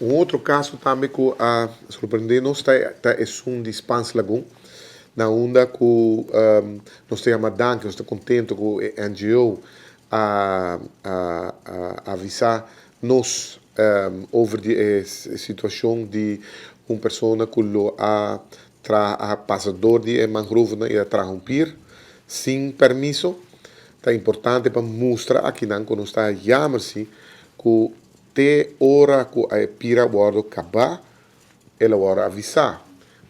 Un otro caso tambe cu a sorprende nos ta esun di Spaans Lagoon, na unda cu nos ta yama danki, nos ta contento cu e NGO a avisa nos over di e situacion di un persona cu lo a traha, a pasa door di e mangrovenan y a traha un pier sin permiso. Ta importante pa mustra akinan cu nos ta jammer si cu Te ora ku a e pira wòrdu kabá, el a wòrdu avisá.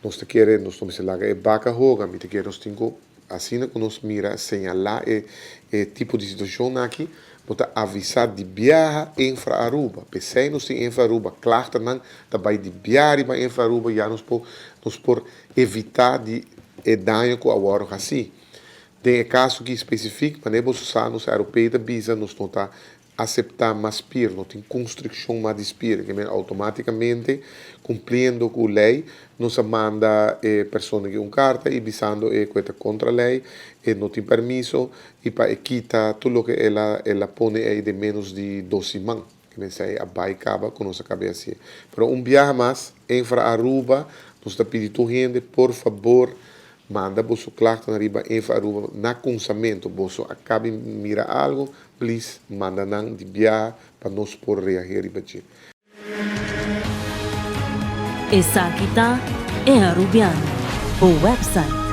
Nos ta kere nos no mester laga e baka hoga, mi ta kere nos tin ku asina ku nos mira señalá e e tipo di situashon aki, bo ta avisá di biaha Infra Aruba. P'esei nos tin Infra Aruba, klachternan ta bai di biaha riba Infra Aruba ya nos por nos por evitá di e daño ku a wòrdu hasí. Den e kaso aki spesifik, manera boso sa nos aeropei ta bisa nos no ta Aseptá mas spier, no tin konstrukshon mas di spier, ke men outomátikamente kumpliendo ku lei nos a manda e persona aki un karta i bisando e ku e ta kontra lei, e no tin permiso i pa e kita tur loke el a el a pone ei den ménos di dos siman. Ke men esei a bai kaba ku nos a kaba di hasié. Pero un biaha mas, Infra Aruba nos ta pidi tur hende por fabor manda boso klachtnan riba Infra Aruba na kunsamentu. Boso a kabi mira algu, Please manda nan di biaha pa nos por reageer riba dje. Esaki ta E Arubiano, bo website.